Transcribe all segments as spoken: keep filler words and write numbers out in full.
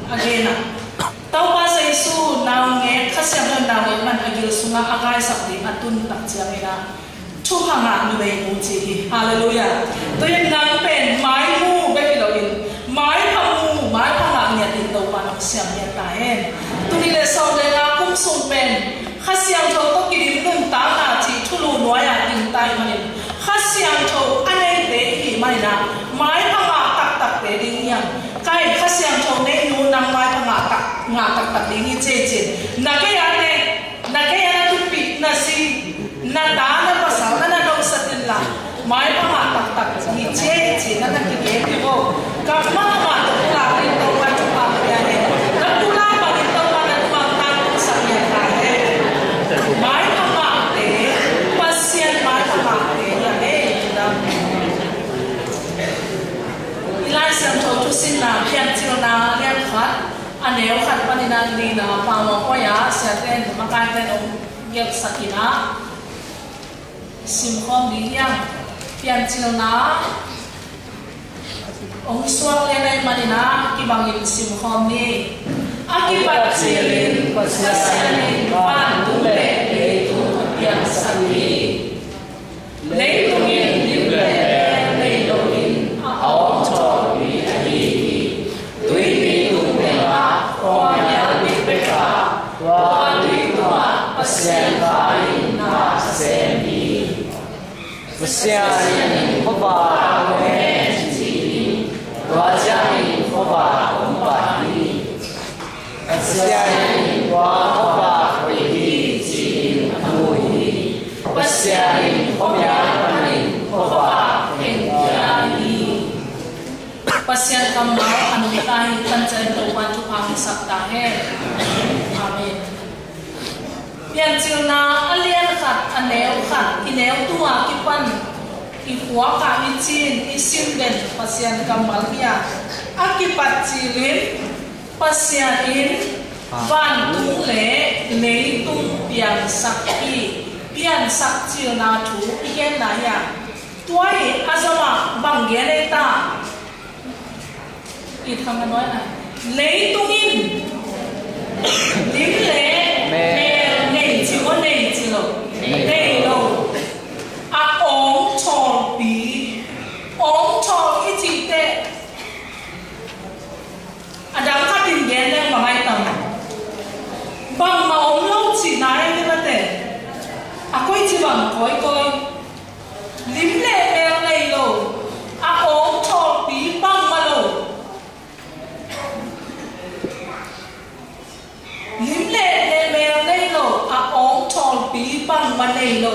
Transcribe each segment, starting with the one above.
A gen a, Topa Jesu naungek, Kha Siangtho naungek man a gil sungah a kaisak ding a tun tak ciangin ah thupha ngah numei nu ci hi. Halleluiah. Tua in nang pen maimu bek hi loin maipha mu, maipha ngah ngiat in Topa nong siam ngiat ta hen. Tul nih le sawm le nga kum sung pen Kha Siangtho tawh kidim nuntakna cih thulu nuai-ah ding ta ahih manin, Kha Siangtho a neite i hih manin ah maipha ngah taktakte ding hiam? Ka in Kha Siangtho nei nu nang maipha ngah tak, ngah taktak ding hi ci-in, na gei-a ne, na gei-a na tupi, na zi, na ta, na pasal, na na nongsa in la, maipha ngah taktak hi ci-in, ci-in na na kigen hi vo. Ka mahmah tawh pulak in Topa thupha ngah hi. Na pulak bangin Topa na thupha ngah taktak hi. Maipha ngahte, Pasian maipha ngahte hi a, hi a. I Lai Siangtho thusinna Piancilna lian khat, a neu khat panin a nihna pau a, koi a siate'n, makaite'n hong gelhsak in ah simkhawm ding hi hang. Piancilna hong suak lian ahih manin ah kibangin simkhawm ni. A kipat cilin Pasian in vantung le leitung a piangsak hi. Leitung in lim le mel nei loin a awngthawlpi ahi hi. Tuipi tung tengah khuamial bikbek a, tua tui tungah Pasian Fa in na a sem hi. Pasian in khuavak hong hen ci-in, tua ciangin khuavak hong pha hi. Pasian in tua khuavak hoih hi ci-in a mu hi. Pasian in khuamial panin khuavak hong pha hi. Pasian kammal a nungta hi. Kan ciah in Topa'n thupha hong sak ta hen. Amen. Piancilna a lian khat, a neu khat, i neu tung a kipan i khuak a i cin, i sim den Pasian kammal hi a, a kipat cilin Pasian in vantung le leitung piangsak hi. Piansak cilna thu i genna hi a, tua i a zom ah bang gen ei ta? I thang a nuai na. Leitung in lim le mel nei ci maw, nei ci lo? Nei lo. A awngthawlpi, awngthawl i cih teh a dang khat in gen leng bang ai tam? Bangmah om lo cihna ei ve mate. A koici bang kawikawi. Lim le mel nei lo, a awngthawlpi bangmah lo. Lim le mel nei lo, a awngthawlpi bangmah nei lo.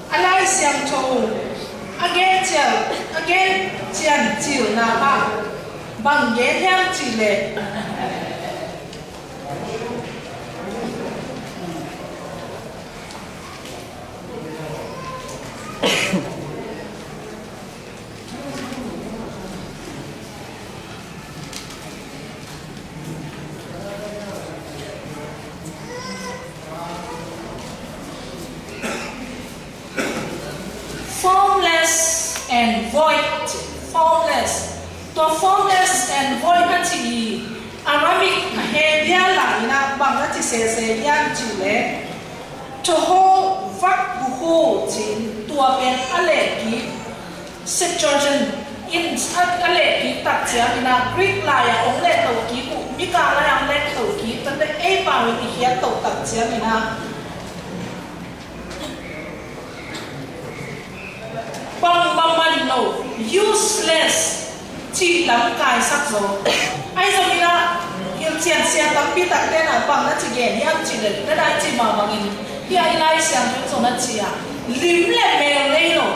A Lai Siangtho a gen cian, a gen cian cilna ah bang gen hiam cih leh, Formless and void. Formless. Tua formless and void a cih hi. Aramaic a Hebrew la in ah bang a ci sese hiam cih leh, toho vakhuhu ci-in, tua pen a lehkik, Septuagint in a, a lehkik tak ciangin ah, Greek lai-ah hong lehto kik uh, Mika lai-ah hong lehto kik, tua pen ei pau in i khiat toh tak ciangin ah, bangmah man lo, useless cih lam kaisak zaw. Ahi zongin ah, hilhcian sia tampi takte'n ah bang na ci gen hiam cih leh, na na cih mah bangin, hih a i Lai Siangtho in zong na ci a, lim le mel nei lo,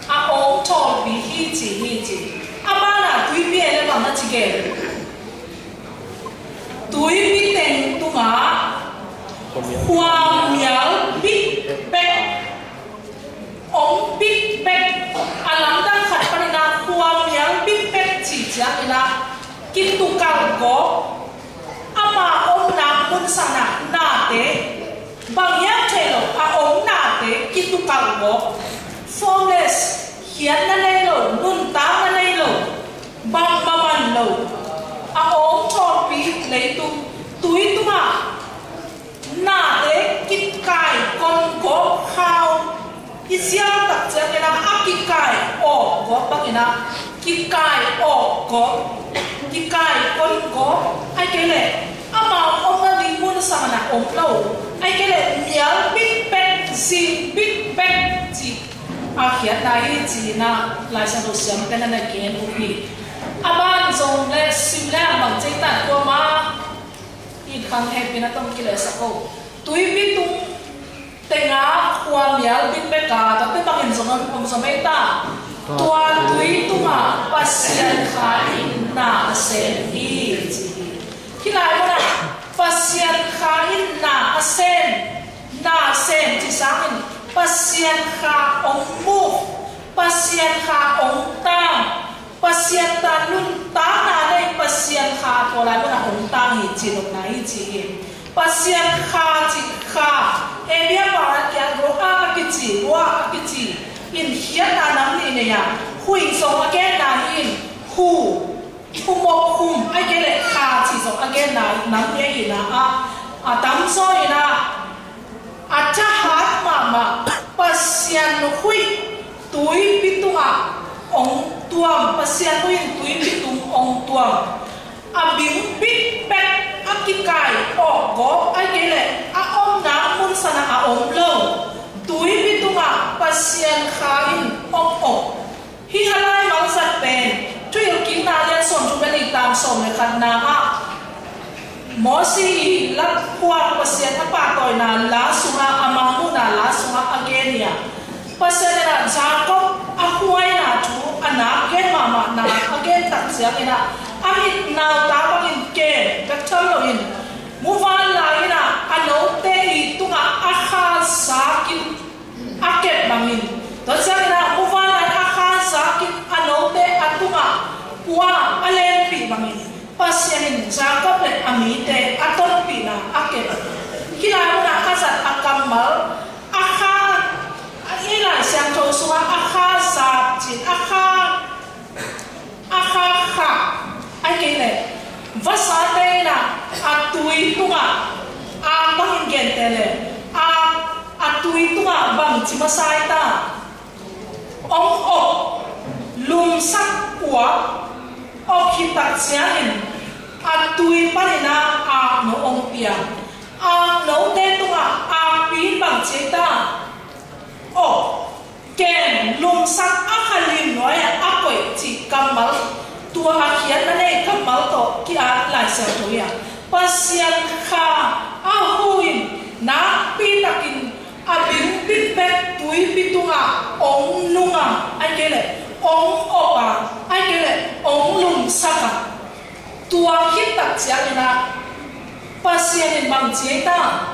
a awngthawlpi hi ci, hi ci. A ban ah tuipi en leh bang na ci gen? Tuipi teng tungah khuamial bikbek, om bikbek. A lamdang khat panin ah khuamial bikbek cih ciangin ah kitukalh gawp. Ama omna mun sangin ah nate, bang hiam thei lo, a om nate kitukalh gawp. Formless, khiatna nei lo, nuntakna nei lo, bangmah man lo. A awng thawhpi leitung tui tungah nate kikai kon gawp khau i ziau tak ciangin ah a kikai awk gawp bangin ah kikai awk gawp, kikai kon gawp, ahih kei leh amau omna ding mun sangin ah om lo, ahih kei leh mial bikbek, zing bikbek cih a khiatna hi ci-in ah Lai Siangtho siamte na na gen uh hi. A ban zong le sim le a bang cei tan kuama it khang hehpihna tawh kilehsak o. Tuipi tung tengah khua mial bikbek a, tua te bangin zong om zong ei ta. Tua tui tungah Pasian Kha in na a sem hi ci hi. Hih lai munah Pasian Kha in na a sem, na sem cih sangin Pasian Kha hong move, Pasian Kha hong tang, Pasian ta nuntakna nei Pasian Kha tua lai munah hong tang hi ci nopna hi ci hi. Pasian Kha cih kha, Hebrew pau ah kiang ruah a kici, ruah a kici in khiatna nam nih nei a, hu in zong a genna hi in, hu, hu mawk hum, ahih kei leh kha cih zong a genna nam nih ahi na ah, a tamzaw in ah, a thahat mahmah Pasian huih tuipi tungah hong tuam, Pasian huih in tuipi tung hong tuam. A bing bikbek, a kikai awk gawp, ahih kei leh a omna mun sangin ah a om lo tuipi tungah Pasian Kha in hong op. Hih a laimal zat pen Thuhilhkikna lian sawmthum le nih, tang sawm le khatna ah Mosi i lakkhuak Pasian a pahtawina la sungah, a mangmuhna la sungah a gen hi a, Pasian in ah Jacob a huaina thu a nak gen mahmahna a gen tak ciangin ah a mit nauta bangin kem bek tham loin muvanlai in ah a note i tungah a kha zakin a kep bangin, tua ciangin ah muvanlai a kha zakin a note a tungah kua a lenpih bangin Pasian in Jacob le a mite a tonpihna a kep. Hih lai munah a zat a kammal, a kha, a i Lai Siangtho sungah a kha zap cih, a kha, a kha khah, ahih kei leh vasate in ah a tui tungah, a bangin gente le, a, a tui tungah bangci masa i ta, hong op, lumsak uap, op khit tak ciangin a tui panin ah akno hong piang. Aknote tungah akpi in bangci ta, op, kem, lumsak, a kha lim nuai-ah a koih cih kammal, tua a khiatna nei kammal tawh ki-at Lai Siangtho hi a, Pasian Kha a hu in nakpi takin a bing bikbek tuipi tungah hong nung a, ahih kei leh hong op a, ahih kei leh hong lumsak a, tua khit tak ciangin ah Pasian in bangci ta,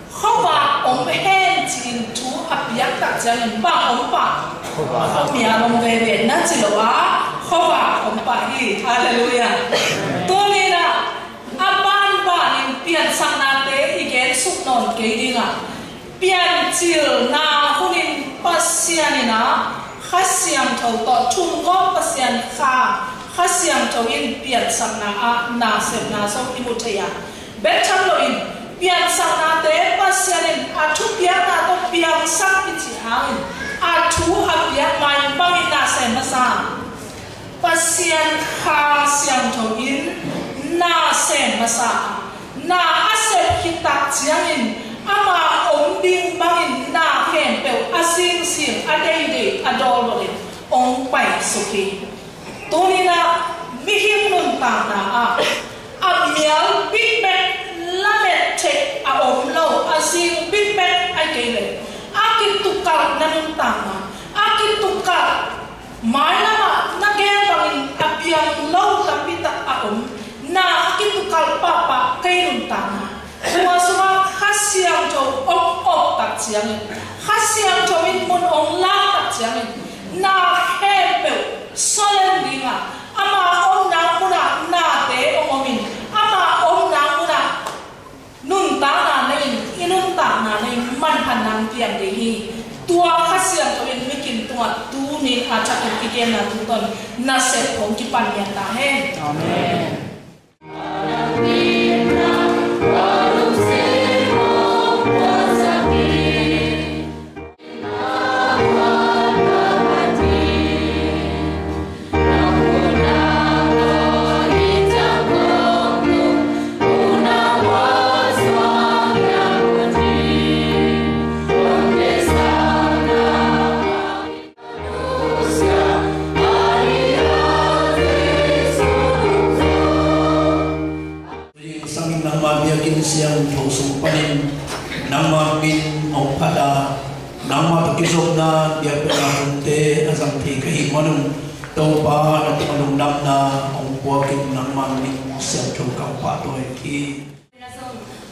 khuavak om hen ci-in thu a piak tak ciangin bang om pah? Khuamial om veve na ci lo a, khuavak om pah hi. Halleluiah. Tuni-in ah a banbanin piansaknate i gensuk nawn kei ding a, piancilna hunin Pasian in ah Kha Siangtho tawh thumgawp Pasian Kha, Kha Siangtho in piansakna ah nasepna zong i mu thei a, bek tham loin piansaknate Pasian in a thupiakna tawh piangsak i cih hangin a thu a piak ma-in bangin nasem masa? Pasian Kha Siangtho in nasem masa a, na a sep khit tak ciangin ama om ding bangin na khempeuh a zingzing, a deidei, a dawldawlin hong paisuk hi. Tuni-in ah mihing nuntakna ah a mial bikbek, lamet theih a om lo, a zing bikbek, ahih kei leh a kitukalhna nuntakna, a kitukalh, mailam ah na gen bangin a piang lo tampi tak a om, na a kitukalh pahpah kei nuntakna, tua sungah Kha Siangtho hong op tak ciangin, Kha Siangtho in mun hong lak tak ciangin, na khempeuh sawlen ding a, ama omna munah nate hong om in, ama omna munah nuntakna nei in, i nuntakna nei in manphatna hong piang ding hi. Tua Kha Siangtho in mikim tungah tuni-in a thakin i Pianna tungtawn nasep hong kipan lian ta hen. Amen. Sangin nangma biakinn siangtho sung panin nangma min hong phat a, nangma tawh kizopna biakpiakna hunte a zang thei ka hih manun, Topa na tungah lungdamna hong puakin nangma min siangtho ka hong pahtawi hi.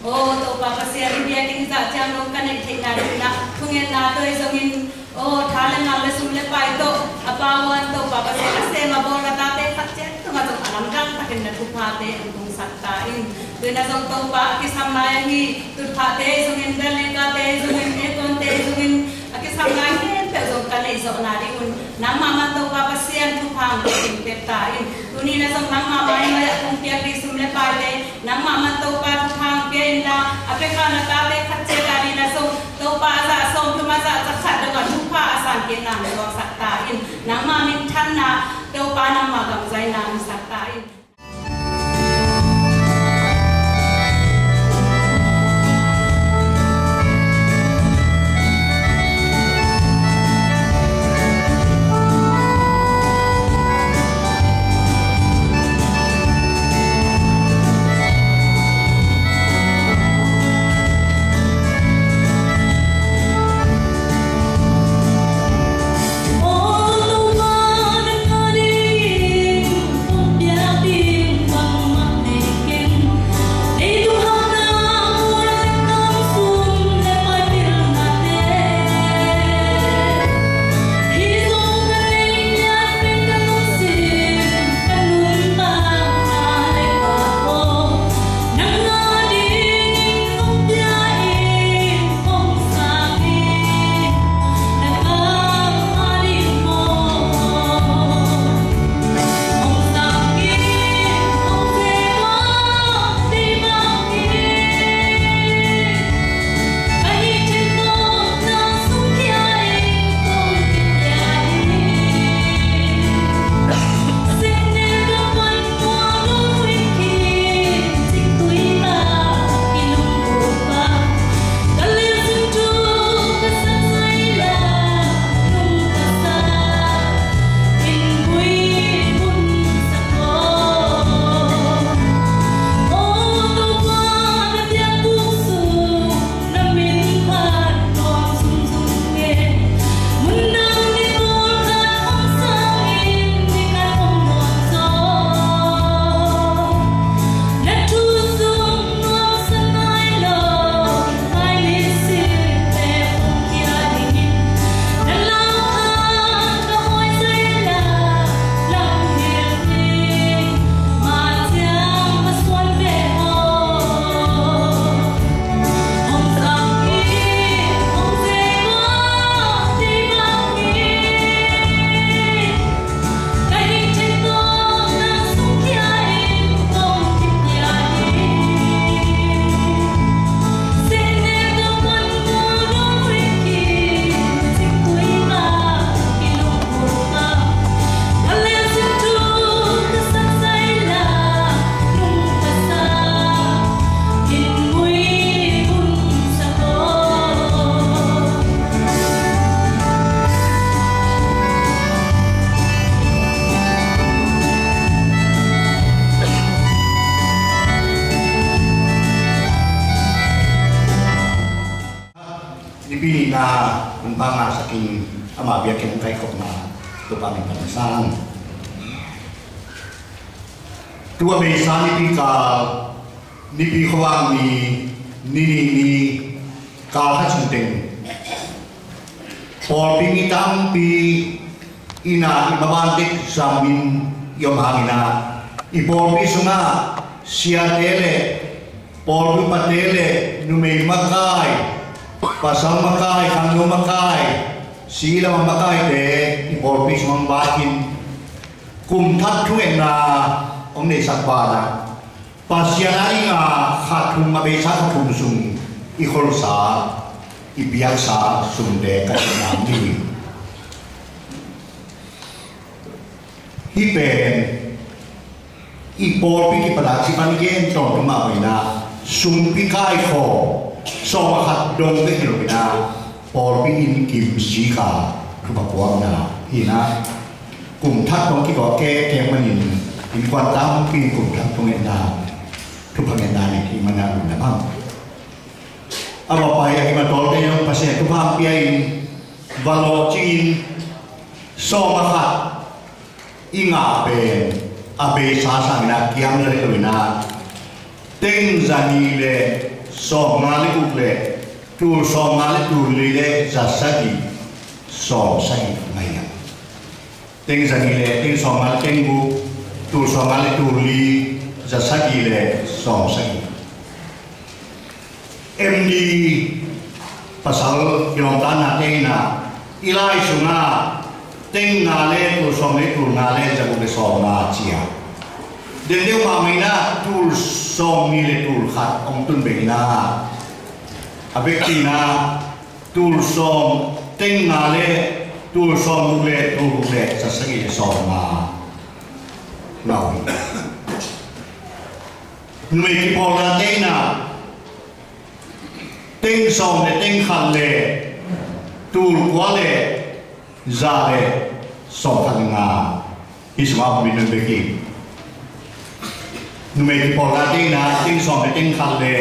Aw Topa Pasian, hih biakinn zah ciang dong ka neih theihna dingin ah thungetna tawh zongin, aw tha le ngal le sum le pai tawh a pauan Topa Pasian, a sem a bawl a tate khat ciat tungah zong a lamdang takin na thuphate hong tungsak ta in. Tu-in ah zong Topa, a kisam mai ahi tutphahte zongin, dalekate zongin, airconte zongin, a kisam mai khempeuh zong ka neih zawhna dingun nangmah man Topa Pasian thupha hong pia ta in. Tuni-in ah zong nangmah mai-ah kong piak ding sum le paite nangmah man Topa thupha hong pia inla, a pekha na tate khat ciat a dingin ah zong Topa a zah sawmthum, a zah za khat dongah thupha a san kik nang suaksak ta in. Nangmah minthanna, Topa nangmah gamzaina hong sak ta in. Nipi nihna hun pha ngahsak in, ama biakinn hong kaikhopna Topa min thang sang. Tua May sa nipi kal, Nipi khuavak ni, ni nih ni, kal khat sung teng pawlpi mi tampi in ah i maban tek zamin i om hangin ah, i pawlpi sungah siate le pawlpi upate le numei makai, pasal makai, khangno makai, Si lam a makaite i pawlpi sungah bakin kum thak thungetna hong neihsak banah Pasian a dingin kha thum, a beisa kha thum sung i kholsa, i piaksa sumte ka cihna om ding hi. Hih pen i pawlpi kipadak sipan gen tawntung mah bangin ah sumpi kaikhawm sawm a khat dong bek hi lo in ah pawlpi inn kim sik a thupha puakna hi in ah kum thak tawh kituak kekek manin innkuan tampi in kum thak thungetna thupha ngetna nei thei manin ah lungdam hang. A va pai a him a tawlte zong Pasian thupha hong pia in va lawhcing in sawm a khat i ngah pen a beisa sangin ah kiam zaw hi lo in ah teng za nih le sawmnga le guk le tul sawmnga le tul li le za sagih sawm sagih ngai a. Teng za nih le teng sawmnga le teng guk, tul sawmnga le tul li, za sagih le sawm sagih. M D pasal kilawmtatnate in ah i lai sungah teng nga le tul sawm le tul nga le za guk le sawmnga ci a. Dengdeu mahmah in ah tul sawmnih le tul khat hong tun bek in ah a vekpi in ah tul sawm, teng nga le tul sawm guk le tul guk le za sagih le sawmnga ngah uh hi. Numei kipawlnate in ah teng sawm le teng khat le tul kua le za le sawm khat le nga. Hih sungah om in bek hi. Numei kipawlnate in ah teng sawm le teng khat le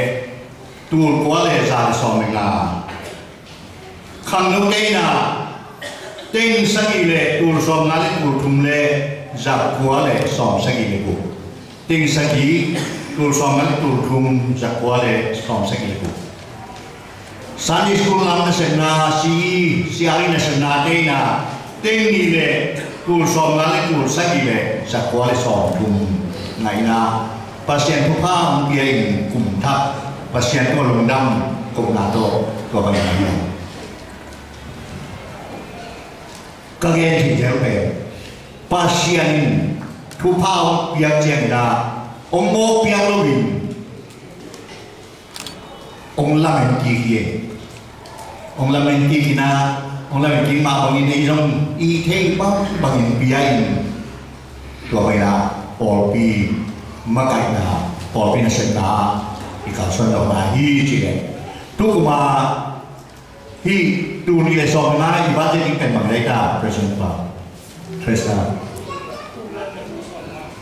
tul kua le za le sawm le nga. Khangnote in ah teng sagih le tul sawmnga le tul thum le za kua le sawm sagih le guk. Teng sagih, tul sawmnga le tul thum, za kua le sawm sagih le guk. Sunday school lam nasepna, C E, C R E nasepnate in ah teng nih le tul sawmnga le tul sagih le za kua le sawm thum ngah in ah Pasian thupha hong pia in kum thak Pasian tungah lungdam kohna tawh tua bangin ah hi. Ka gen thei zel pen Pasian in thupha hong piak ciangin ah hong mawk piak loin hong lamen kik hi. Hong lamen kik in ah, hong lamen kik mah bangin ei zong i thei bang bangin pia in tua bangin ah pawlpi makaihna, pawlpi nasepna i kalsuan lohna hi ci leh. Tu kum a hih tul nih le sawm le nga i budget ding pen bang hi ta, President pa? President.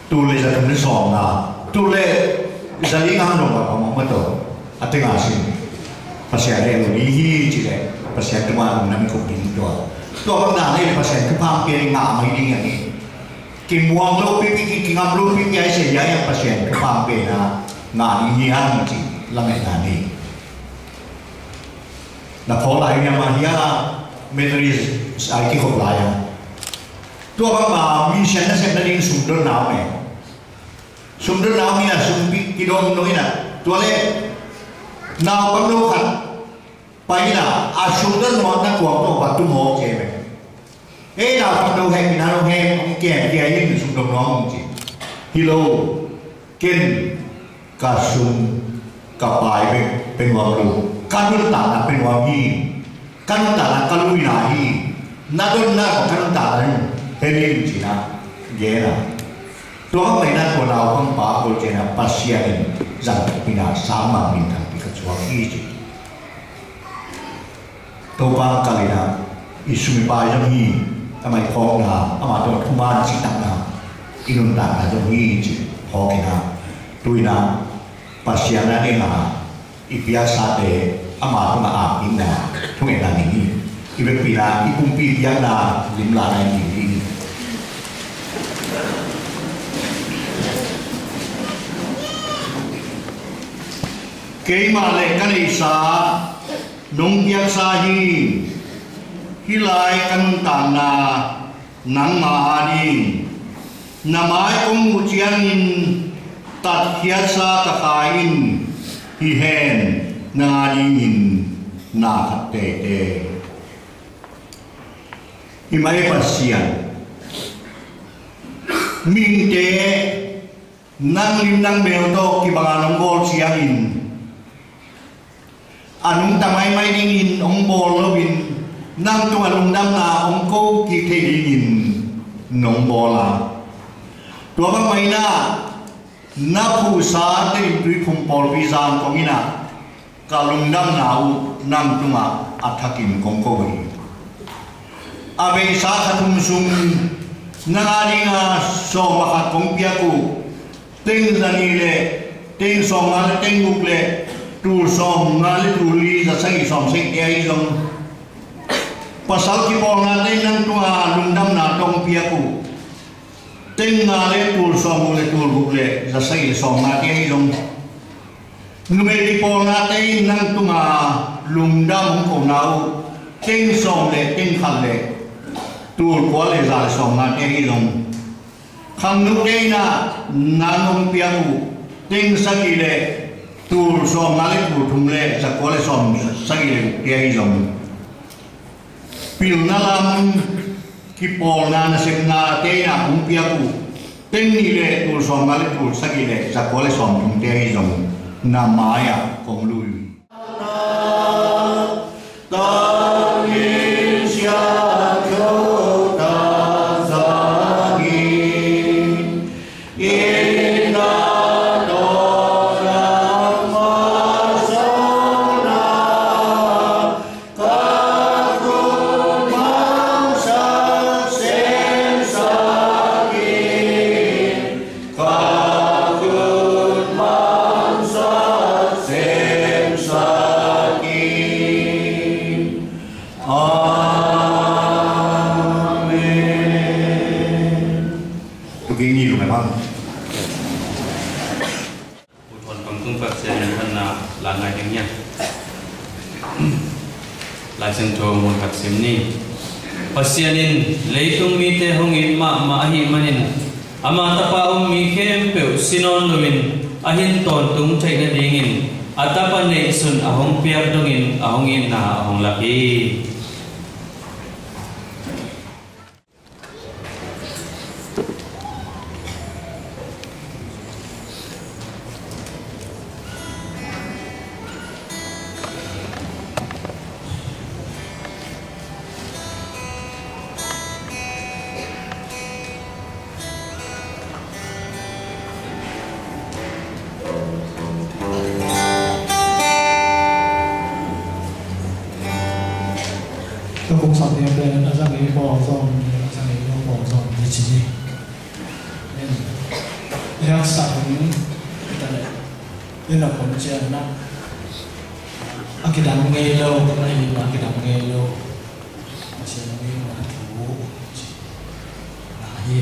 Tul le za thum le sawmnga. Tul le za li nga dong a phamawh mah tawh a teng a sin Pasian leh lo ding hi ci leh Pasian tungah lungdam i kop ding tua. Tua bang dan leh Pasian thupha hong pia ding ngah mai ding a hi. Kimuang lo pipi, kingam lo pipi a i se hia, Pasian thupha hong pia na ngah ding hi hang ci lametna nei. Na phaw lai hiam a hia, Methodist ai kikhop lai a. Tua bangma mission nasepna ding sumdonna om e. Sumdonna om in a, sum kidom dong in a. Tua leh naupang no khat pai in a, a sumdon nuam na kuang tawh va tum mawk ci e. Ei, naupang no hek in a, no hek, hong kem kia in sumdom nuam ci. Hi lo, ken ka sum ka pai bek pia nuam lo, ka nuntakna pia nuam hi. Ka nuntakna ka luina hi. Na donna ka nuntakna hi. Hei in ci na gen a. Tua hang lai na tua naupang pa a kol ci na Pasian in zang pi na sang mang min thang pi ka cuak hi ci. Topa kal in a, i sum i pai zong hi, amah i phawkna, amah tawh thuman cihtakna, i nuntakna zong hi ci phawk in a, tu in a, Pasian a ding a, i piaksate, amah tungah a kikna, thungetna ning hi. I vekpi in a, i pumpi piakna, limlahna i ning hi. Keimah le ka neihsa, nong piaksa hi, hih lai ka nuntakna nangmah a ding. Na mai kong muh ciangin tatkhiatsa ka kha in, hi hen nang a dingin na khat teitei. Himai Pasian, mihingte nang lim nang mel tawh kibanga nong bawl ciangin, a nungta maimai dingin hong bawl loin, nang tungah lungdamna hong ko kik thei dingin nong bawl a, tua bangmah in ah na phuhsa Tedim Tuiphum pawlpi zang kong in ah, ka lungdamna uh nang tungah a thakin kong ko hi. A beisa kha thum sung nang a dinga sawm a khat kong piak uh, teng za nih le teng sawmnga le teng guk le tul sawmnga le tul li za sagih sawm sagih te ahi zong, pasal kipawlnate nang tungah lungdamna tawh hong piak uh, teng nga le tul sawmguk le tul guk le za sagih le sawmnga te ahi zong, numei kipawlnate in nang tungah lungdam hong kona uh, teng sawm le teng khat le tul kua le za le sawmnga te ahi zong, khangnute in ah nang hong piak uh, teng sagih le tul sawmnga le tul thum le za kua le sawm sagih le guk te ahi zong, pilna lam kipawlna nasepnate in ah hong piak uh, teng nih le tul sawmnga le tul sagih le za kua le sawmthum te ahi zong, na mai-ah kong lui uh hi. Amen. Tukin ni lu mai bang. Pu Thuan Pang tung Pasian min phatna la ngai ding hiam? Lai Siangtho mun khat sim ni. Pasian in leitung mite hong it mahmah ahih manin, ama tapa um mi khempeuh si nawn loin a hin tawntung theih nadingin a tapa neihsun a hong piak dongin a hong itna a hong lak hi. Ka kong sam ni pen a za ngei pawl zong, a za ngei lo pawl zong ni ci ni. Nen, yak sa ni, ta le, nen a pon cia na. A kidam ngei lo, ka na hi ma kidam ngei lo. A sia ngei ma thu, ci. Na hi.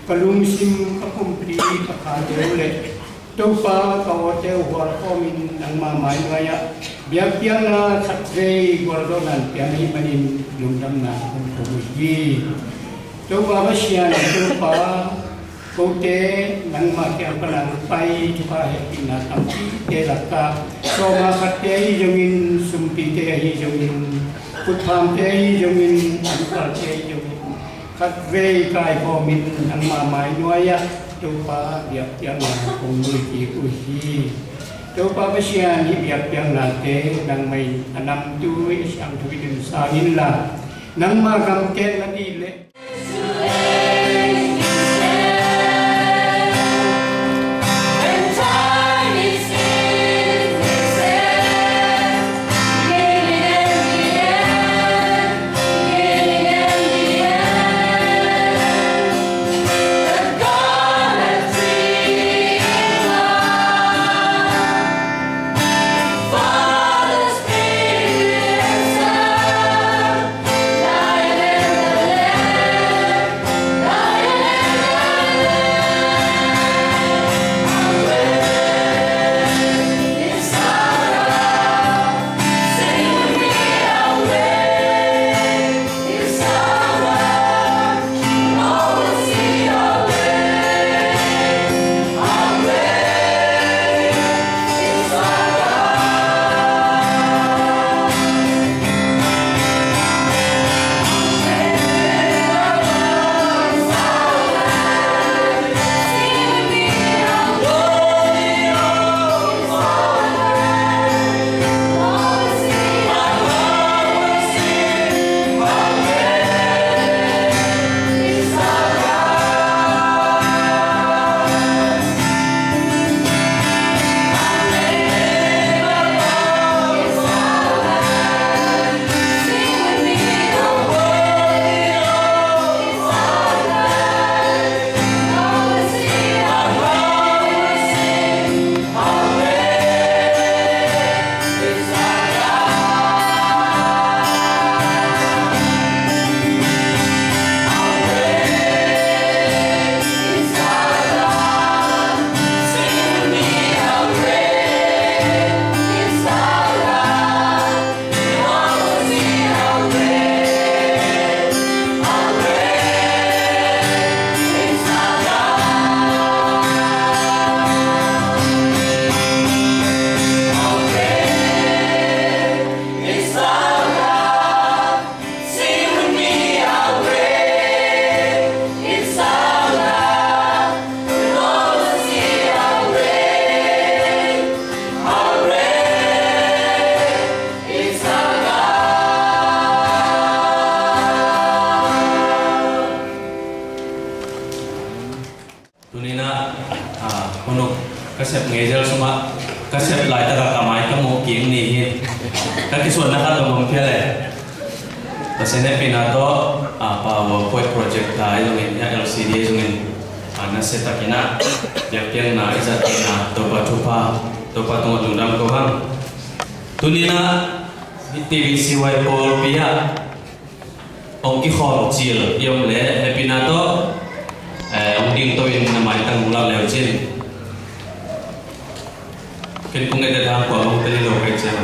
Ka lungsim ka pumpi ka kha deuh le Topa ka awte uh hual khawmin nangma mai nuai-ah biakpiakna khatvei gualzawhna piang ahih manin lungdamna ka ko uh hi. Topa Pasian, Topa, kote nangma kiang pana pai thupha hehpihna tampite lakah sawma khatte ahi zongin, sumpite ahi zongin, kutphamte ahi zongin, anpalte ahi zongin, khatvei kaikhawmin nangma mai nuai-ah Topa biakpiakna kong nuih kik uh hi. Topa Pasian, hih biakpiaknate nangmah in a namtui a siangtho in sa inla, nangma gamtatna dih le Tuni-in ah, ah, hun uh ka sep ngei zel sungah ka sep laitakah ka mai ka muh kik ni hi. Ka kisuanna khat dong om phial e. Pasian hehpihna tawh, ah, Power Point project ta ahi zongin, ya L C D ahi zongin, ah, nasia takin ah biakpiakna i zat theihna Topa thupha, Topa tungah lungdam ko hang. Tuni-in ah T B C Y pawlpi ah hong kikhawm cil i om leh hehpihna tawh, eh, hong dingto in na maitang hong lak leu cin. Ken kong et et hang kua hong tel lo kei ciang.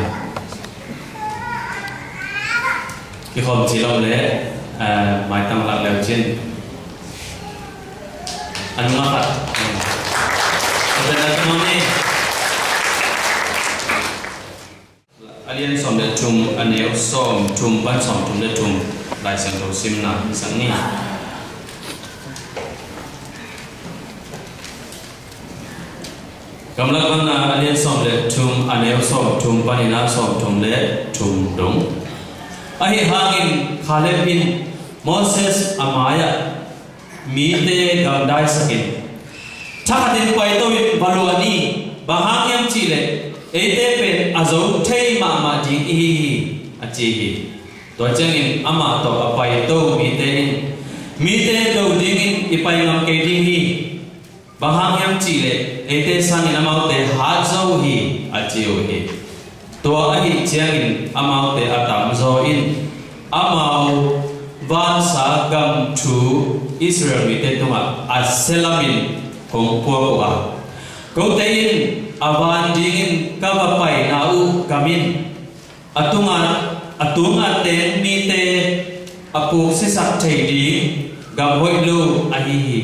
Kikhawm cil om leh, eh, maitang lak leu cin. A nung a khat. Ka pen a ka mawng ni. A lian sawm le thum, a neu sawm thum pan sawm thum le thum, Lai Siangtho simna hi sak ni. Gamlak Manna a lian sawm le thum, a neu sawm thum panin a sawm thum le thum dong. Ahi hangin Kaleb in Moses a mai-ah mite gamdaisakin, "Thakhatin paito in va luah ni, bang hang hiam cihleh eite pen a zo thei mahmah ding ihi hi," a ci hi. Tua ciangin amah tawh a paito mite in, "Mite do dingin i pai ngam kei ding hi, bang hang hiam cihleh eite sangin amaute hat zo uh hi," a ci uh hi. Tua ahih ciangin amaute a tamzaw in amau vansa gam thu Israel mite tungah a sia lamin hong puak uh a, kote in a van dingin ka va paina uh gam in a tunga, a tunga teng mite a puksiasak thei ding gam hoih lo ahi hi.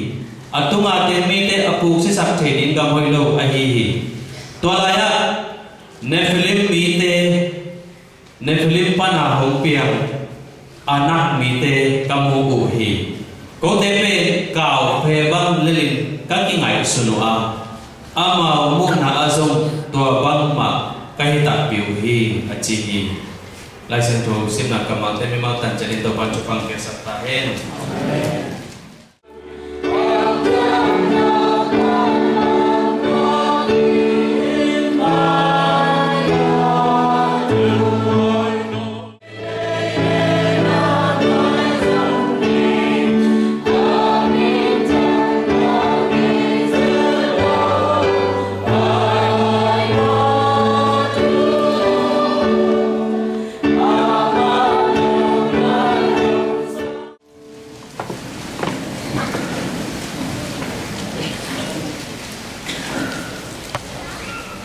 A tunga teng mite a puksiasak thei ding gam hoih lo ahi hi. Tua lai-ah Nephilim mite, Nephilim pana hong piang Anak mite ka mu uh hi. Kote pen kauphe bang lelin ka kingaihsun uh a, amau muhna ah zong tua bangmah ka hi takpi uh hi, a ci hi. Laisiangtho simna kammalte mimal tancianin Topa'n thupha hong piaksak ta hen.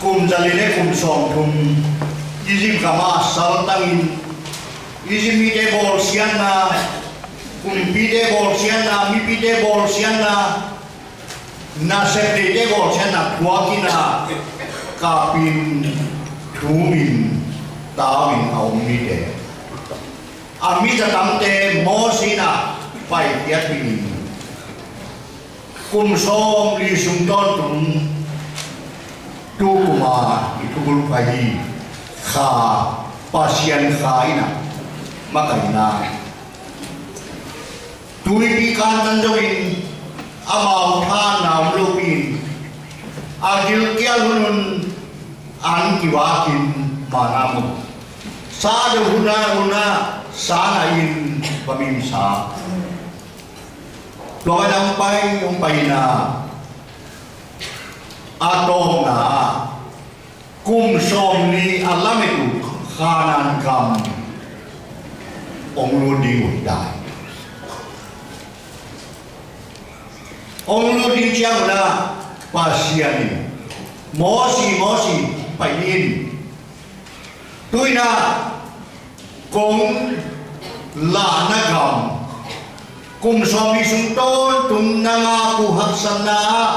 Kum zali le kum sawmthum Egypt gam ah saltangin, Egypt mite bawlsiatna, kumpite bawlsiatna, mipite bawlsiatna, nasep neite bawlsiatna thuakin a, kapin, thumin, tauin a om mite, a mi zatamte Moses in a paikhiatpih in, kum sawmli sung tawntung tu kum a i thubul pha hi. Kha, Pasian Kha in a makaihna, tuipi kantan zongin amau thanna om lopi in, a gilkial hunhun an kivakin manna mu. Sa do hunhun a, hunhun a, sa na in va mimsa. Tua bang hong pai, hong paina, a tawpna, kum sawmli a lamet uh Kanaan gam hong lut ding uh hi ta hi. Hong lut ding ciang un a, Pasian in, Moses, Moses, pai in. Tu in a kong lahna gam, kum sawmli sung tawntung na ngak uh haksatna ah,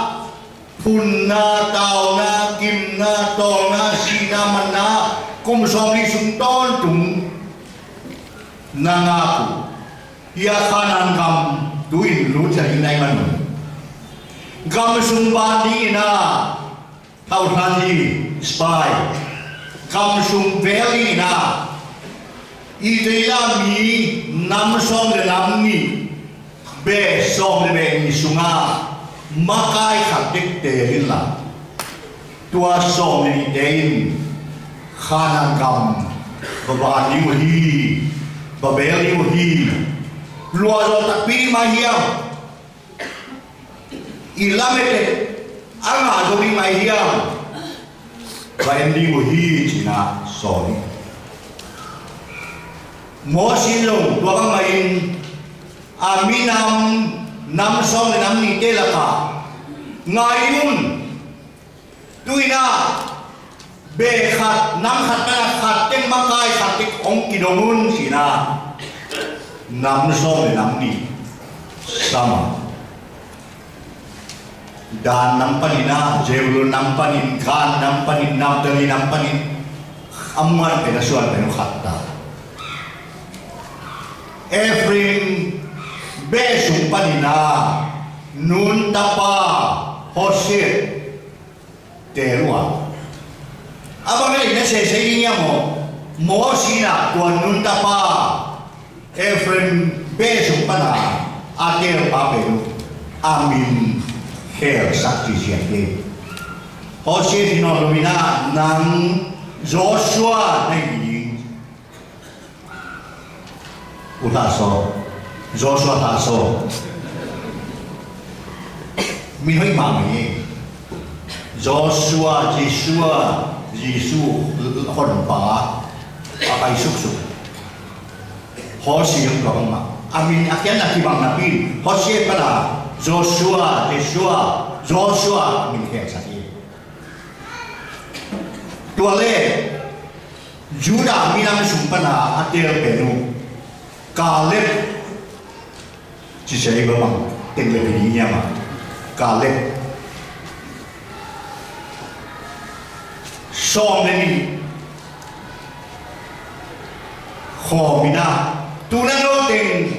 phunna, tauna, gimna, tawlna, sihna, manna, kum sawmli sung tawntung na ngak uh, hih Kanaan gam tu-in lut ding na hih man un, gam sung van dingin a, thauhlan hi, spy, gam sung vel dingin a, Israel mi nam sawm le nam nih, beh sawm le beh nih sungah makai khat bek teel inla, tua sawm le nihte in Kanaan gam va van ding uh hi, va vel ding uh hi. Luahzaw takpi ding mah hiam? I lamet a ngah zo ding mah hiam? Va en ding uh hi, ci-in a sawl hi. Moses zong tua bangmah in a minam, nam sawm le nam nihte lakah, ngai un, tu-in a beh khat, nam khat pan a khat teng makai khat teng hong kidong un, ci-in a nam sawm le nam nih sam a, Dan nam panin a, Zebulun nam panin, Gad nam panin, Naphtali nam panin, a muan pen a suan pen uh khat ta. Ephraim beh sung panin a, Nun tapa Hosea teel uh a. A bang a lei na sese ding hiam maw? Moses in a tua Nun tapa Ephraim beh sung pan a a teelpa pen uh a min khelsak ci siang hi. Hosea hi nawn lo in a, nang Joshua na hi ding. U Thahsaw, Joshua Thahsaw. Min hoih mahmah hi. Joshua, Joshua, Jesu honpa a pai suksuk. Hosea tua bangmah. A min a khiatna kibang napi in Hosea pana Joshua, Jeshua, Joshua a min khengsak hi. Tua le Judah minam sung pana a teel pen uh Kaleb, ci sia i bang bang teng le pini niam a Kaleb. Sawm le nih khawm in a, tu na no teng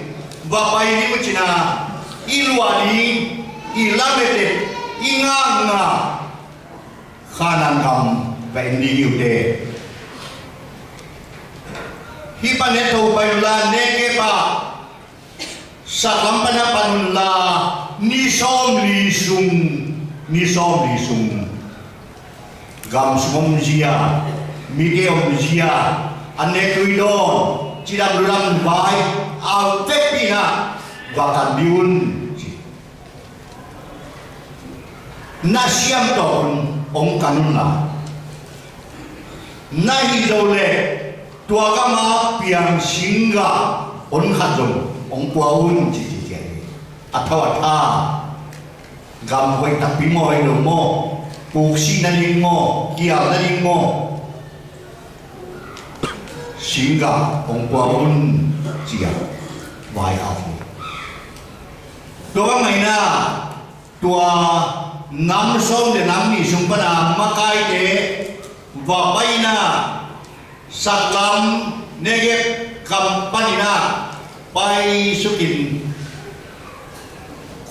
va pai ni uh cin a, i luah ding, i lamet et, i ngakngak Kanaan gam va en ding hi uh teh. Hih pan et tho pai unla, Negeb ah saklam pana pan unla, ni sawmli sung, ni sawmli sung gam sung omzia, mite omzia, an ne tui dawn, cidam ludam vai, a vekpi in a va kan dih un, ci. Na siam tawh un hong kan unla, na hih zo leh tua gam a piang singgah hon khat zong hong pua un, ci ci ciah hi. A tho a tha, gam hoih takpi maw, hoih lo maw, puksih nading maw, kial nading maw, singgah hong pua un, ci a vai a hi. Tua bang mah in a, tua nam sawm le nam nih sung pana makaite va pai in a, saklam Negeb gam pan in a pai suk in,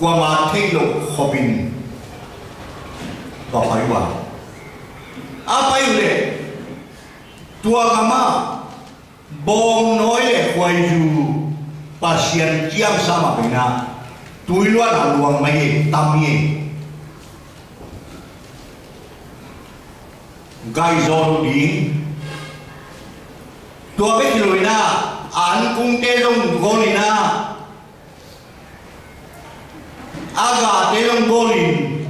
kuamah theih loh khop in va pai uh a, a pai uh leh tua gam ah bawngnawi le khuaizu Pasian ciamsa mah pen a, tui luan a luang mai e, tam hi e. Gaih zawn uh ding. Tua bek hi lo in a, a ankungte zong gol in a, a gahte zong gol in,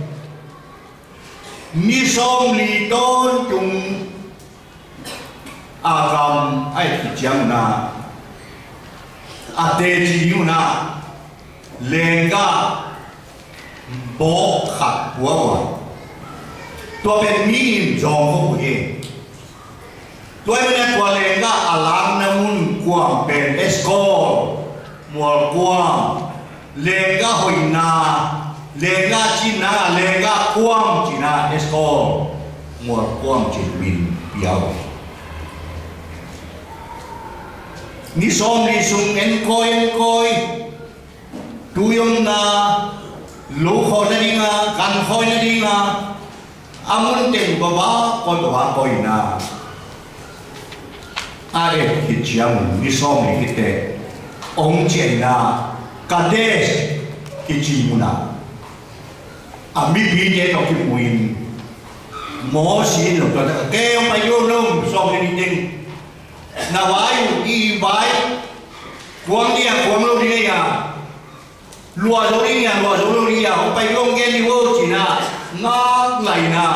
ni sawmli tawntung a gam a et khit ciang un a, a teci ding un a, lenggah bawk khat pua uh a, tua pen mi in zawng khop uh hi. Tua ahih manin tua lenggah a lakna mun kuang pen Eskol, mual kuang, lenggah hoihna, lenggah cinna, lenggah kuang cihna, Eskol, mual kuang cih min pia uh. Ni sawmli sung enkawi enkawi, tui omna, lo khawh nading a, gan khawi nading a, a mun teng baba kawi, baba kawi in a, a et khit ciang un ni sawmli khit teh hong ciah in a, Kadesh kici mun ah a mipite tawh kimu in, Mosi in lo tua, kei hong pai ding, sawmli nih teng na vai uh, i vai, kuang ding a, kuang lo ding a, luah zo ding a, luah zo lo ding a, hong pai ding, hong gen ding o, ci in a, ngak lai in a,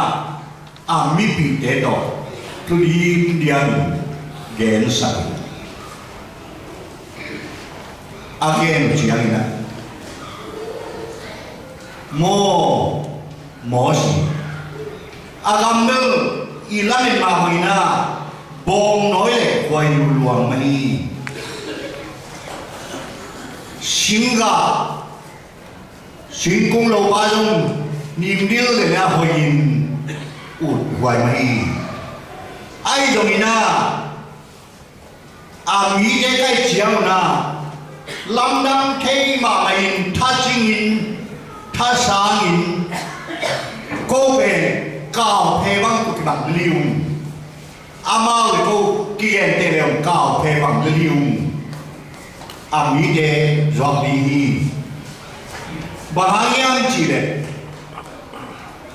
a mipite tawh thu dim diam in gensak in, a gen uh ciang in a, maw, Mosi, a gam bel i lamet mahmah in a, bawngnawi le khuaizu luang mah hi. Singgah, singkung lopa zong nim dil le a hoih in ut huai mah hi. Ahi zongin a, a mite ka hih ciang un a, lamdang thei mahmah in, thacing in, thasang in, ko pen kauphe bang tawh kibang lel ung. Amau le ko kigenteh le ung, kauphe bang lel ung. A mite zuak ding hi. Bang hang hiam cih leh,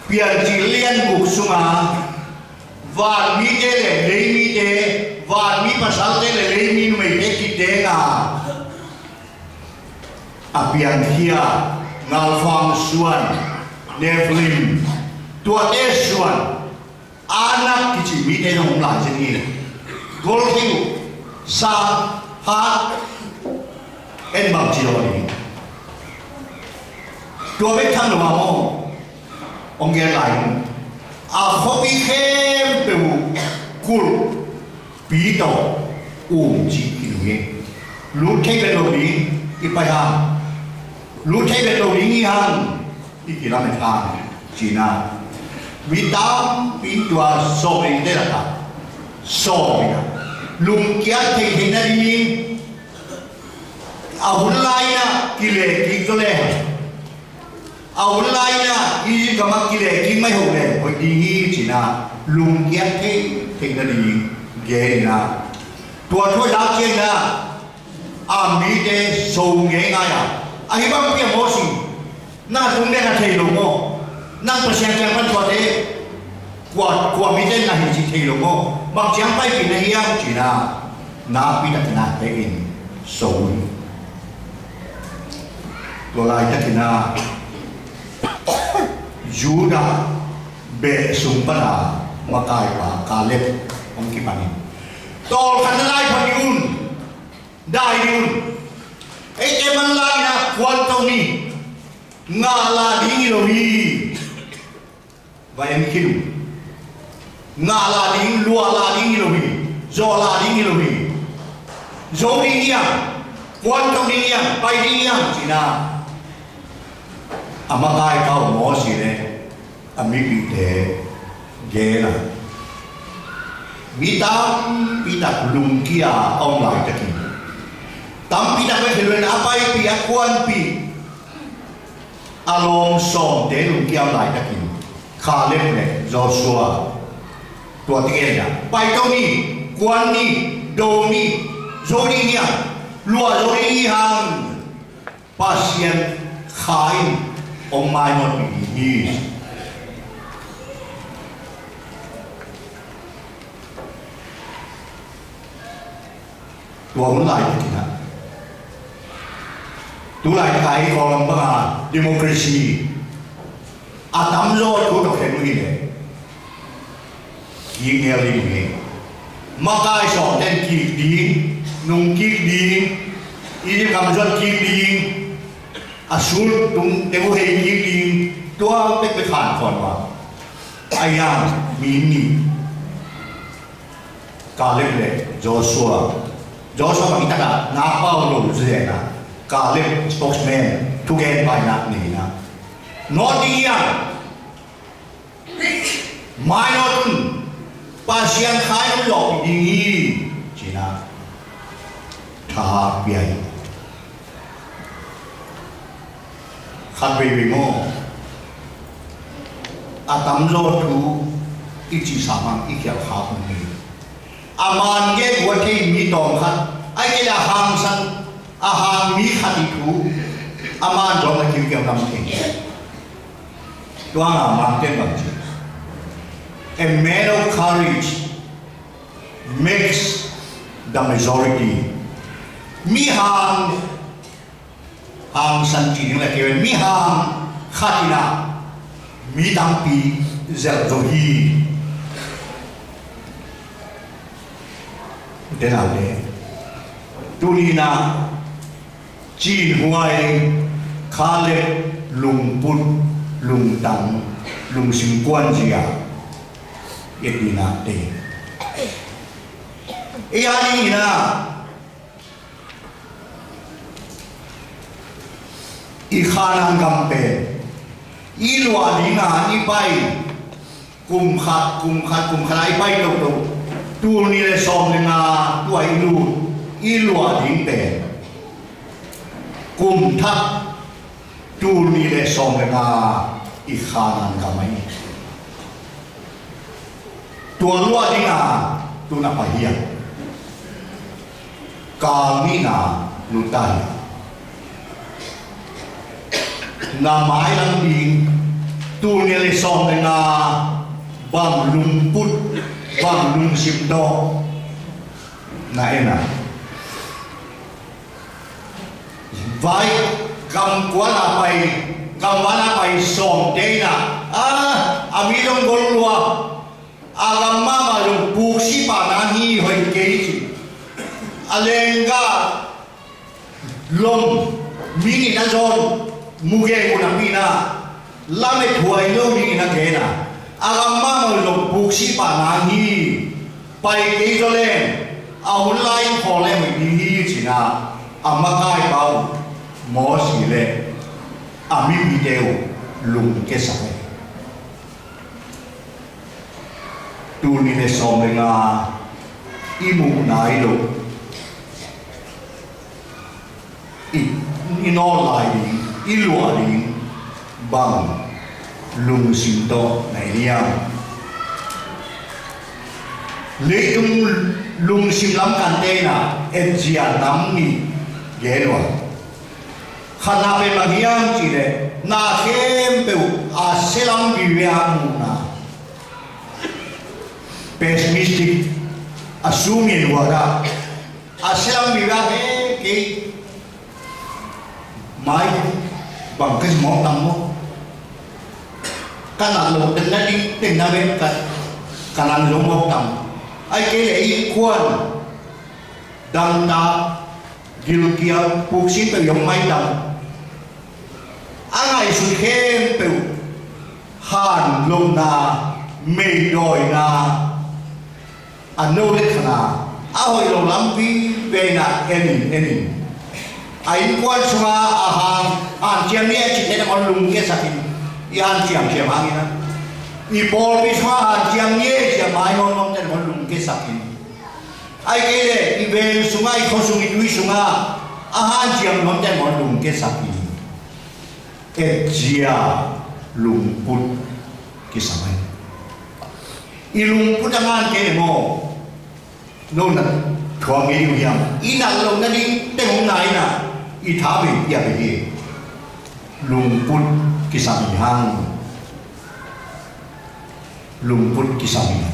Piancil lian guk sungah, vanmite le leimite, vanmi pasalte le leimi numeite kiteng a, a piangkhia, ngalfang suan, Nephilim, tuate suan, Anak kici mite zong om lai zen hi. Gol thei uh, sang, hat, En bang ci lo ding. Tua bek tham lo a maw. Ong gen lai. A khuapi khempeuh uh kulhpi tawh um ci kidong hi. Lut thei vet lo ding i pai hang. Lut thei vet lo ding i hang. I kilamet hang. Cina. Mi tampi tua sawm in te lak a. Sawm in a. Lungkiat thei thei na ding. A hun lai-in ah kileh kik zaw leh, a hun lai-in ah Egypt gam ah kileh kik mai ho leh hoih ding hi, ci-in ah lungkiat thei thei nading gen in ah, tua thu a lak ciangin ah a mite so ngeingai a, ahi bang pi a Moses, na tung dek a thei lo maw? Nang Pasian kiang pan thuate kua, kua mite na hi cih thei lo maw? Bang ciang paipih na hiam, ci-in ah nakpi takin ah heh in so hi. Tua laitakin ah Judah beh sung pan a makaipa Kaleb hong kipan in, tawlkhat na dai phot ding un, dai ding un. Eite manlang in ah kuan to ni. Ngah la ding hi lo hi. Va en khin uh. Ngah la ding, luah la ding hi lo hi. Zawh la ding hi lo hi. Zo ding hiam, kuan to ding hiam, pai ding hiam, ci-in ah a makaite uh Moses le a mipihte gen a, mi tampi tak lungkia a om laitakin, tampi tak bek hi lo in a paipih a kuanpih a lawm sawmte lungkia a om laitakin Kaleb le Joshua tua teng in ah pai to ni, kuan ni, do ni, zo ding hiam, luah zo ding hi hang. Pasian Kha in hong maimawt ding hi. Tua hun laitakin ah, tu laitak a i Kawlgam bang a democracy a tamzaw thu tawh khen uh hi leh, kik ngel ding hi. Makai sawmten kik ding, nung kik ding, Egypt gam zuat kik ding, a sultung te uh hei kik ding, tua pekpek khan khawn uh a, a hiang mi nih, Kaleb le Joshua. Joshua bang i tak a na pau lo zen a, Kaleb spokesman, thugen paina nei na. Nawt ding hiam, mainawt un, Pasian Kha in hong zawhpih ding hi, ci-in ah tha pia hi. Khat veivei maw, a tamzaw thu i cihsa hang i khialh khak uh hi. A man gen uh a thei mi tawmkhat, ahih kei leh a hangsan, a hang mi khat ii thu a man zawng a kiukiau tam thei. Tua hang a Mangte in bang ci? A man of courage makes the majority. Mi hang, hangsan ci ding le kei, mi hang khat in ah mi tampi zelh zo hi. Ute naute, tuni in ah cinhuai, Kaleb lungput, lungtang, lungsim kuanzia i et ding ah te, ei a ding in ah i Khanan gam pen i luah ding a i pai, kum khat, kum khat, kum khat a i pai toto, tul nih le sawm le nga tua i lut, i luah ding pen kum thak tul nih le sawm le nga i Khanan gam ahi. Tua luah ding a tu-in a pai hiam? Kal nihna lut ta hi. Na mailam ding, tul nih le sawm le nga, bang lungput, bang lungsim tawh na en a? Vai, gam kuana pai, gam vana pai sawmte in ah, a, a mi zong gol lua, a gam mahmah zong puksi pah na hi, hoih kei ci. A leenggah Lom, mi nih na zawn mu gei uh napi-in ah, lamet huai lo dingin a gen a, a gam mahmah uh zong puksih pah nang hi. Pai kei zaw leng a hun lai-in khawl leng hoih ding hi, ci-in ah a makaipa uh Moses le a mipite uh lungkiasak hi. Tul nih le sawm le nga i muh nai loh, i, i nawl lai ding, i luah ding bang lungsim tawh na hi hiam? Leitung lungsim lam kan teina etzia nam nih gen uh a, khatna pen bang hiam cih leh na khempeuh a selam vive a muhna, pessimistic, a sum in huat a, a selam vive a, he kei mai bang ka hi mawk tam maw? Ka nat loh teng na ding teng na ven ka, ka nang lo mawk tam. Ai kei le innkuan dangtak gilkial puksih peuh i om mai tam. A ngaihsut khempeuh han lohna, meidawina, a no le khana, a hoih lo lam vive in ah en in, en in. A innkuan sungah a han, hanciam ni e cihte nangawn lungkiasak in, i hanciam ciam hangin ah. I pawlpi sungah hanciam ni e ci-a mai nawn nawnte nangawn lungkiasak in. Ai kei leh i vel sungah, i khua sung, i tui sungah a hanciam nawnte nangawn lungkiasak in. Etzia lungput kisam hi. I lungput a ngan kei leh maw, no na thuak ngei uh hiam? I nat loh nading teng om na in ah, i tha bei, i a bei hi. Lungput kisam hi hang. Lungput kisam hi.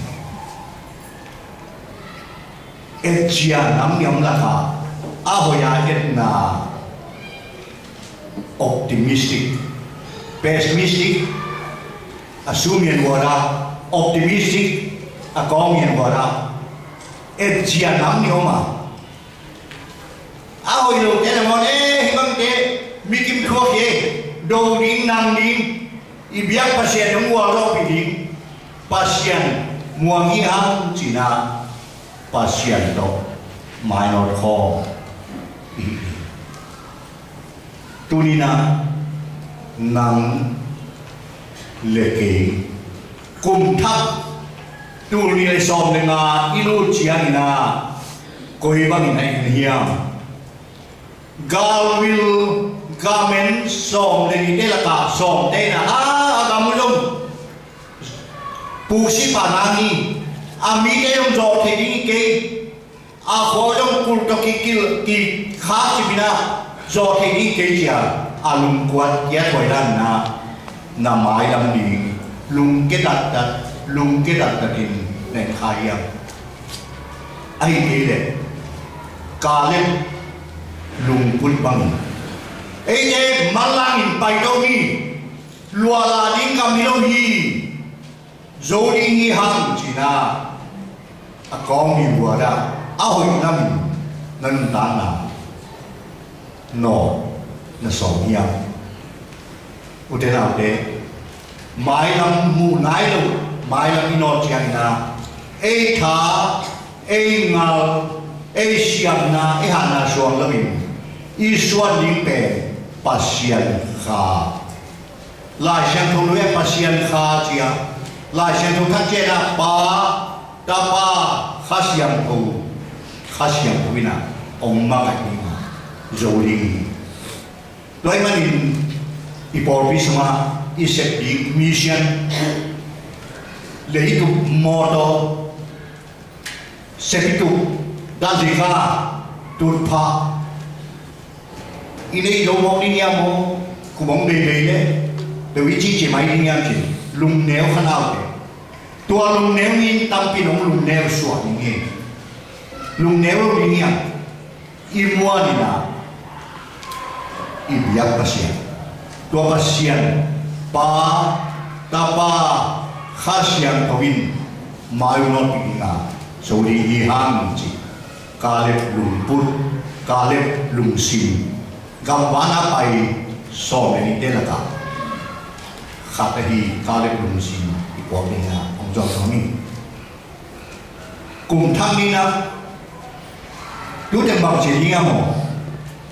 Etzia nam nih om lakah a hoih a etna, optimistic, pessimistic, a sum in huat a, optimistic, a kawng in huat a, etzia nam nih om a. A hoih lote nangawn, e, hih bangte mi kim thuak hi, do ding, nang ding, i biak Pasian hong gualzawhpih ding, Pasian muang hi hang ci-in ah Pasian tawh mainawt khawm i hi hi. Tuni-in ah nang le kei kum thak tul nih le sawm le nga i lut ciangin ah koi bangin a en hiam? Galvil, gamen sawm le nihte lakah sawmte in ah, a, a gam uh zong puksih pah nang hi. A mite zong zawh theih ding hi kei. A khua uh zong kul tawh kikilh, kikhak cip in ah zawh theih ding hi kei ci-a a lungkuat kiathuai dan in ah na mailam ding lungkia taktak, lungkia taktak in na en kha hiam? Ahih kei leh Kaleb lungput bangin, eite manlangin paito ni, luahlah ding kam hi lo hi, zo ding hi hang ci-in ah a kawng in huat a, a hoih lamin na nuntakna nawh na sawm hiam? Ute naute, mailam muh nai lo, mailam i nawt ciangin ah ei tha, ei ngal, ei siamna, ei hatna suang loin i suan ding pen Pasian Kha. Lai Siangtho lui-ah Pasian Kha ci-a, Lai Siangtho thak ciangin ah Pa, Tapa, Kha Siangtho, Kha Siangtho in ah hong makaih ding a, zo ding hi. Tua ahih manin i pawlpi sungah i sep ding mission, lei i tup mawtaw, sep i tup, dahzika, tutphah, i neih zo mawk ding hiam maw? Kum hong beibei leh peuh i cihcih mai ding hiam cih lungneu kha naute. Tua lungneu ni in tampi in hong lungneu suak ding hi. Lungneu lo ding hiam? I muan in ah i biak Pasian, tua Pasian Pa, Tapa, Kha Siangtho in mai-uh nawtpih ding a, zo ding hi hang ci. Kaleb lungput, Kaleb lungsim Gamvana pai sawm le nihte lakah khat ahi Kaleb lungsim i puak dingin hong zawh nuam hi. Kum thak nihna, tu teng bang ci ding hiam maw?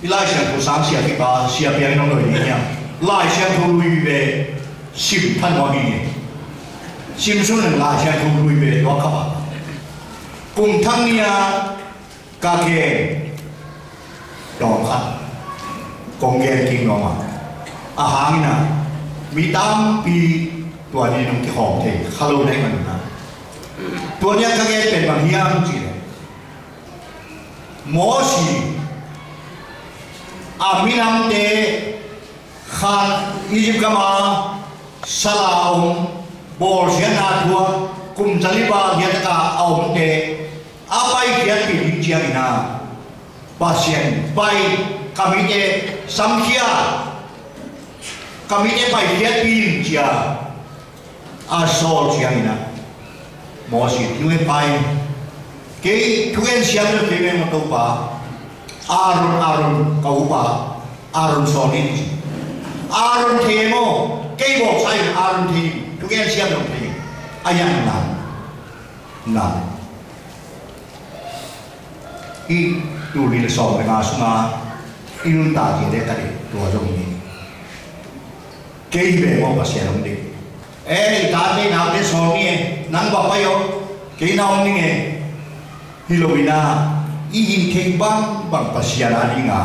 I Lai Siangtho sang sia kipa sia piang in hong doi ding hiam? Lai Siangtho lui ve sim than nuam hi. Sim sung in Lai Siangtho lui ve tua kha pa. Kum thak nihna ka gen tawm khat kong gen kik nuam a, a hangin a mi tampi tua ni nong kikhawm thei kha lo na hih manin a, tua ni a ka gen pen bang hiam cih leh, Mosi a minamte khan Egypt gama sal a om, bawlsiatna thuak, kum zali val hiataka a omte a paikhiatpih ding ciangin a, Pasian, pai, ka mite samkhia, ka mite paikhiatpih in ci a a sawl ciangin a, Mosi, tu-in pai, kei thugen siam lo kei veng maw Topa, Aaron, Aaron ka upa, Aaron sawl in ci. Aaron thei maw, kei bawlsa in Aaron thei, thugen siam lo thei, a yang nang, nang. Hih tul nih le sawm le nga sunga i nuntak ding le ka deih tua zong hi. Kei hi ve maw Pasian om ding. Eh, i tate i naute sawl ni e, nang va pai aw, kei na om ning e. Hi lo in a, i hin thei bangbang Pasian a dinga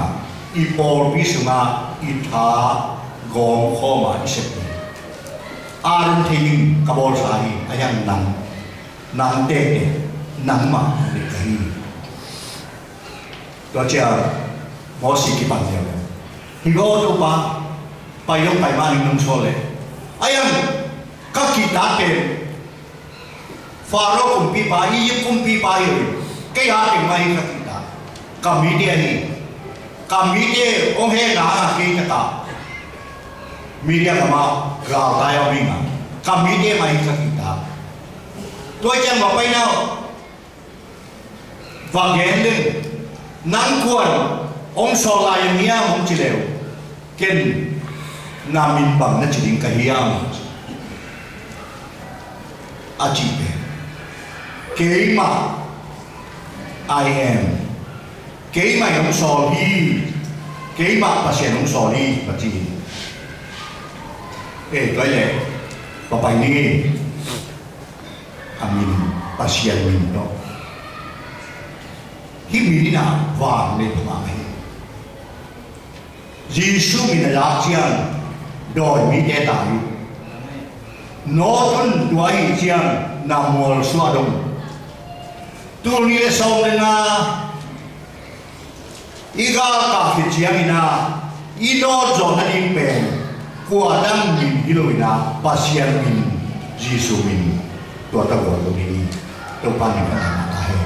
i pawlpi sunga i tha gawm khawm a i sep hi. Aaron thei in ka bawlsa hi, a yang nang. Nang tektek, nangmah dik ka hi. Tua ciang Mosi kipan ziau. Hi gaw Topa, pai dong pai mah ning nong sawl leh, a yang ka kihtak pen Faro kumpipa, Egypt kumpipa hi lo in, kei a teng mah hi ka kihtak. Ka mite ahi, ka mite hong hehna a kei ka tak. Mite a kamah galtai a om hi nga, ka mite mah hi ka kihtak. Tua ciang va pai na, va gen leng, nang kuan hong sawl lai hiam hong ci leh, ken na min bang na ci ding ka hiam a cih pen, keimah I am, keimah in hong sawl hi, keimah Pasian hong sawl hi, va ci hi. Eh, tua hi leh va pai ni. A min, Pasian min tawh. Hih min in a vang le pha mah hi. Jesuh min a lak ciang dawi mite tai uh. Nawt un, tua ahih ciang na mualsuah dong. Tul nih le sawm le nga i galkap khit ciangin a, i nawt zawh nading pen kua dang min hi lo in a, Pasian min, Jesuh min, tua tawh gual lo ding hi. Topa min ka thangah ta hen.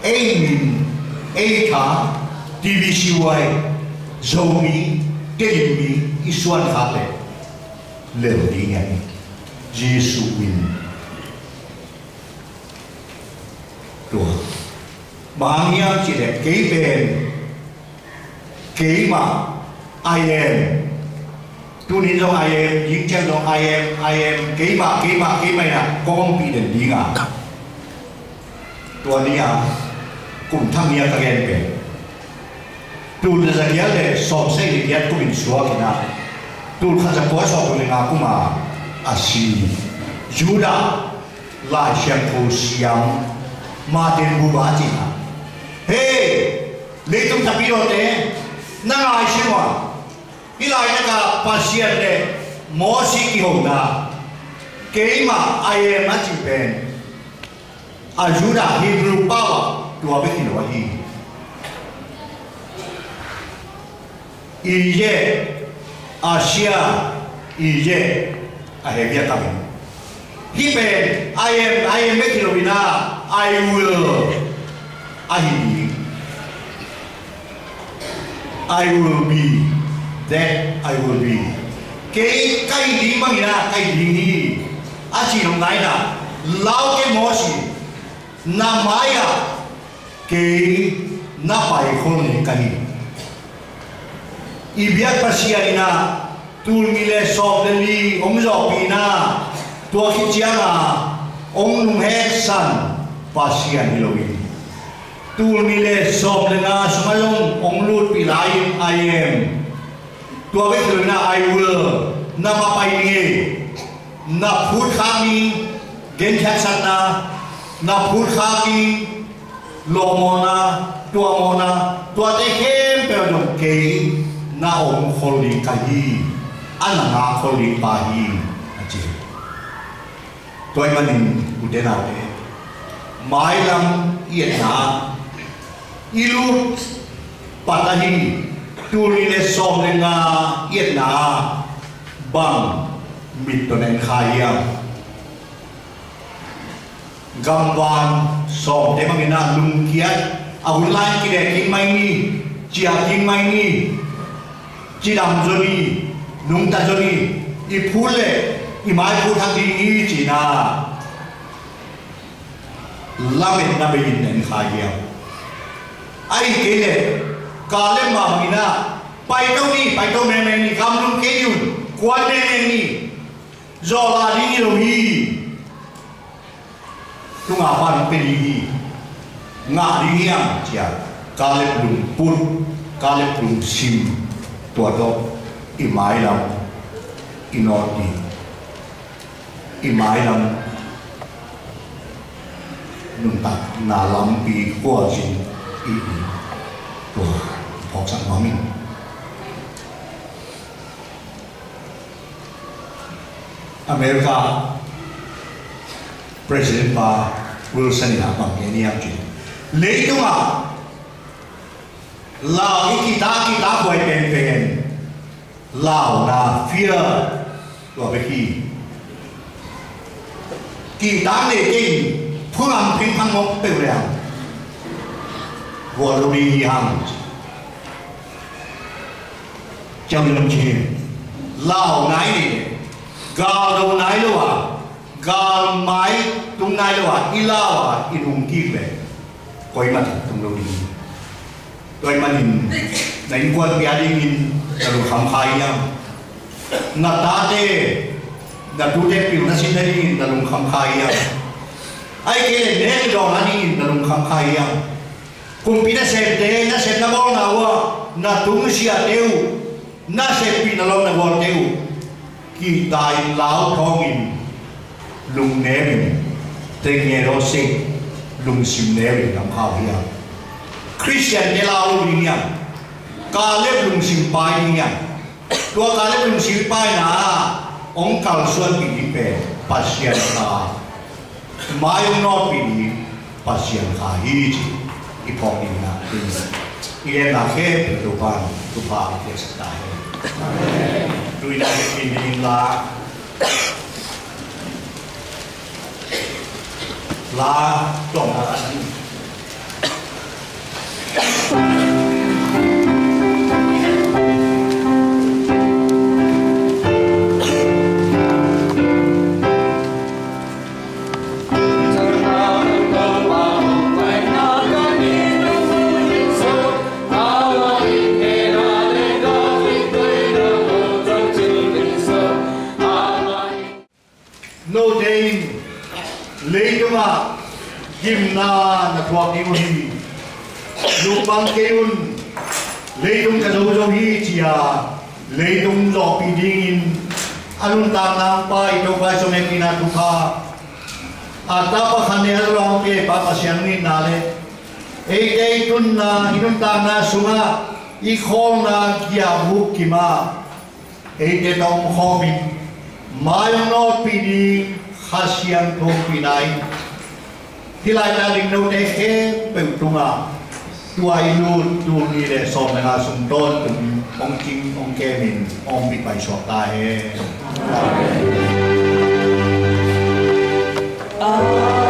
Ei min, ei tha, T B C Y, Zomi, Tedim mi i suan khak leh lel ding hi. Jesuh min. Tua bang hang hiam cih leh kei pen, keimah, I am. Tuni zong I am, zingciang zong I am, I am, keimah, keimah, keimah in a kong ompih den ding a. Tua ni a, kum thak ni a ka gen pen. Tul le za giat le sawmsagih le giat kum in suak in a, tul khat za kua sawmguk le nga kum a, a si Judah Lai Siangtho siam Martin Buber ci a, hei, leitung tapidawte, na ngaihsun uh a, hih laitak a Pasian le Mosi kihona, keimah I am a cih pen, a Judah Hebrew pau ah tua bek hi lo ahi. Ije, Asia, Ije, a heh bia kam in. Hih pen, I am, I am bek hi lo in a, I will, ahi ding. I will be that I will be. Kei ka hi ding bangin a ka hi ding hi, a cih nop nai in a, lau kei Mosi, na mai-ah kei na paikhol ding ka hi. I biak Pasian in ah tul nih le sawm le li hong zawhpih in ah, tua khit ciangin hong nungheksan Pasian hi lo hi. Tul nih le sawm le nga sungah zong hong lutpih lai-in, "I am." Tua bek hi lo in ah, "I will." Na mah pai ning ei. Na phutkhak ning genkhiatsakna, na phutkhak ning lawmmawhna, tuahmawhna, tuate khempeuh zong kei na om khol ding ka hi, a na ngak khol ding pa hi, a ci. Tua ahih manin ute naute, mailam i etna i lut pat ahi tul nih le sawm le nga i etna bang mit tawh na en kha hiam? Gamvan sawmte bangin ah lungkiat, a hun lai-in kidek kik mai ni, ciah kik mai ni, cidam zaw ni, nungta zaw ni, i phut leh i mai phut hak ding hi ci-in ah lametna bei-in na en kha hiam? Ahih kei leh Kaleb mah bangin ah paito ni, paito mengmeng ni, gamlum kei un, kuan mengmeng ni, zawh lah ding hi lo hi. Tunga pan pia ding hi, ngah ding hiam ci-a Kaleb lungput, Kaleb lungsim, tua tawh i mailam i nawt ding, i mailam nuntakna lampi khuazin i, i tua phawksak nuam ing. America President pa Wilson in a bang gen hiam cih leh, leitungah lau i kihta, kihta huai penpen launa, fear, tua bek hi. Kihta nei kei in phungam phengphang mawk peuh leh gual lo ding hi hang. Ciang dong ci, lau nai ni, gal do nai lo a, gal mai tung nai lo a, i lau a i nung kik leh koimah tak tung lo ding. Tua ahih manin na innkuan pia dingin na lungkham kha hiam? Na tate, na tute pilna sin nadingin na lungkham kha hiam? Ahih kei leh nek i dawng nadingin na lungkham kha hiam? Kumpi nasemte, nasepna bawlna uh ah na tungsiahte uh, na seppih na lawm na gualte uh kihta in, lau thawngin, lungneu in, teng nge daw sek, lungsim neu in lam kha uh hiam? Khristiante lau lo ding hiam? Kaleb lungsim pai ding hiam? Tua Kaleb lungsim paina ah hong kalsuanpih ding pen Pasian kha, mai hong nawtpih ding Pasian kha hi ci i phawk ding hi. I genna khempeuh Topa'n thupha hong piaksak ta hen. Tu-in ah i khin ding la, la tuamna la ni. Note in leitungah gimna na thuak ding uh hi. Lungpang kei un, leitung ka zo zo hi ci-a leitung zawhpih dingin a nuntakna hong pai Topa Jesu min in a thupha, a tapa khat ne a lo hong pia Pa Pasian min in a le, eite i tunna, i nuntakna sungah i khawlna giahbuk kim ah eite tawh om khawm in, mai hong nawtpih ding Kha Siangtho ompihna in hih laitak ding note khempeuh tungah tua i lut tul nih le sawm le nga sung tawntung hong cing hong kem in hong ompih paisuak ta hen. Amen.